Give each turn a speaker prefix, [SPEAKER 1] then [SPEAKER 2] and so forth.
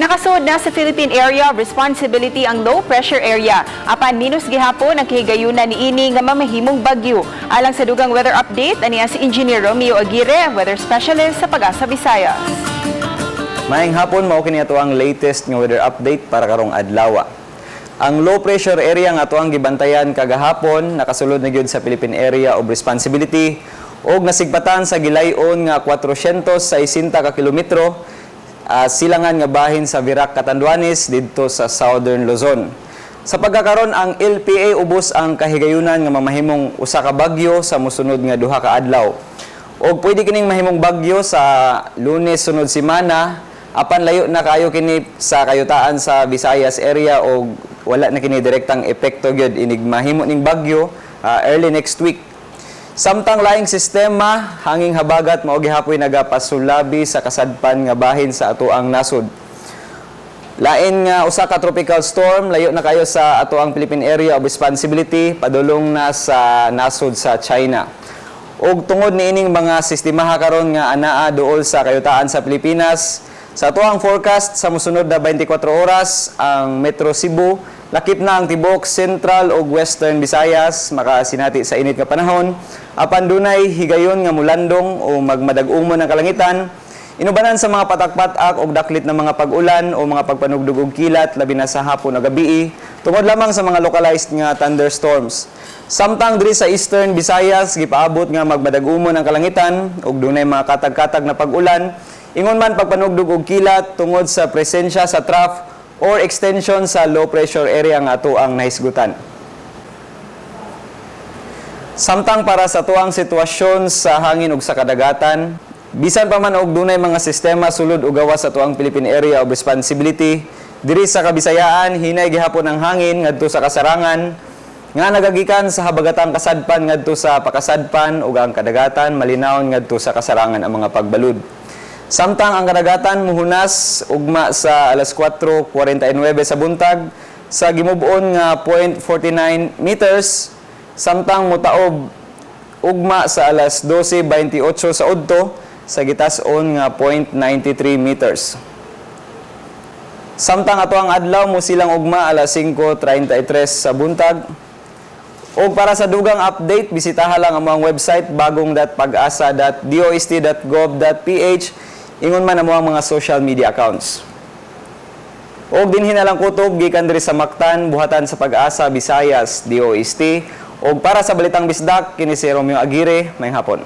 [SPEAKER 1] Nakasuod na sa Philippine Area of Responsibility ang low pressure area. Apan minus gihapon ang kahigayunan niini nga mamahimong bagyo. Alang sa dugang weather update, aniya si Engineer Romeo Aguirre, weather specialist sa Pag-asa Visayas.
[SPEAKER 2] Maayong hapon, mao kini ato ang latest nga weather update para karong adlaw. Ang low pressure area nga ato ang gibantayan kagahapon nakasulod na gyud sa Philippine Area of Responsibility ug nasigpatan sa gilayon nga 460 ka kilometro silangan nga bahin sa Virac, Catanduanes didto sa Southern Luzon. Sa pagkakaron, ang LPA ubos ang kahigayunan nga mamahimong usa ka bagyo sa mosunod nga 2 ka adlaw. Og pwede kining mahimong bagyo sa Lunes sunod semana, apan layo na kayo kini sa kayutaan sa Visayas area og wala na kini direktang epekto gyud inig mahimo ning bagyo early next week. Samtang laing sistema, hanging habagat, mao gihapoy nagapasulabi sa kasadpan nga bahin sa atoang nasod. Lain nga usa ka tropical storm, layo na kayo sa atoang Philippine Area of Responsibility, padulong na sa nasod sa China. Ug tungod niining mga sistemaha karon nga anaa duol sa kayutaan sa Pilipinas, sa atoang forecast sa mosunod na 24 oras, ang Metro Cebu, lakip na ang tibuok Central ug Western Visayas, makasinati sa init nga panahon, apan dunay higayon nga mulandong o magmadag-umon ang kalangitan, inubanan sa mga patak-patak og daklit na mga pag-ulan o mga pagpanugdog og kilat, labi na sa hapon o gabii, tungod lamang sa mga localized nga thunderstorms. Samtang diri sa Eastern Visayas, gipaabot nga magmadag-umon ang kalangitan ug dunay mga katag-katag na pag-ulan, ingon man pagpanugdog og kilat tungod sa presensya sa trough or extension sa low pressure area nga ato ang nahisgutan. Samtang para sa atuang sitwasyon sa hangin ug sa kadagatan, bisan pa man og dunay mga sistema sulod o gawas sa atuang Philippine Area of Responsibility, diri sa Kabisayaan hinay gihapon ang hangin ngadto sa kasarangan nga nagagikan sa habagatang kasadpan ngadto sa pakasadpan, ug ang kadagatan malinawon ngadto sa kasarangan ang mga pagbalud. Samtang ang kadagatan muhunas ugma sa alas 4:49 sa buntag sa gimub-on nga 0.49 meters, samtang mutaob ugma sa alas 12:28 sa udto sa gitas-on nga 0.93 meters. Samtang ato ang adlaw mo silang ugma alas 5:33 sa buntag. O para sa dugang update, bisitaha lang ang among website bagong.pagasa.dost.gov.ph, ingon man ang mga social media accounts. Og dinhi na lang kutob gikan diri sa Mactan, buhatan sa Pag-asa Visayas, DOST. Og para sa Balitang Bisdak, kini si Romeo Aguirre, maayong hapon.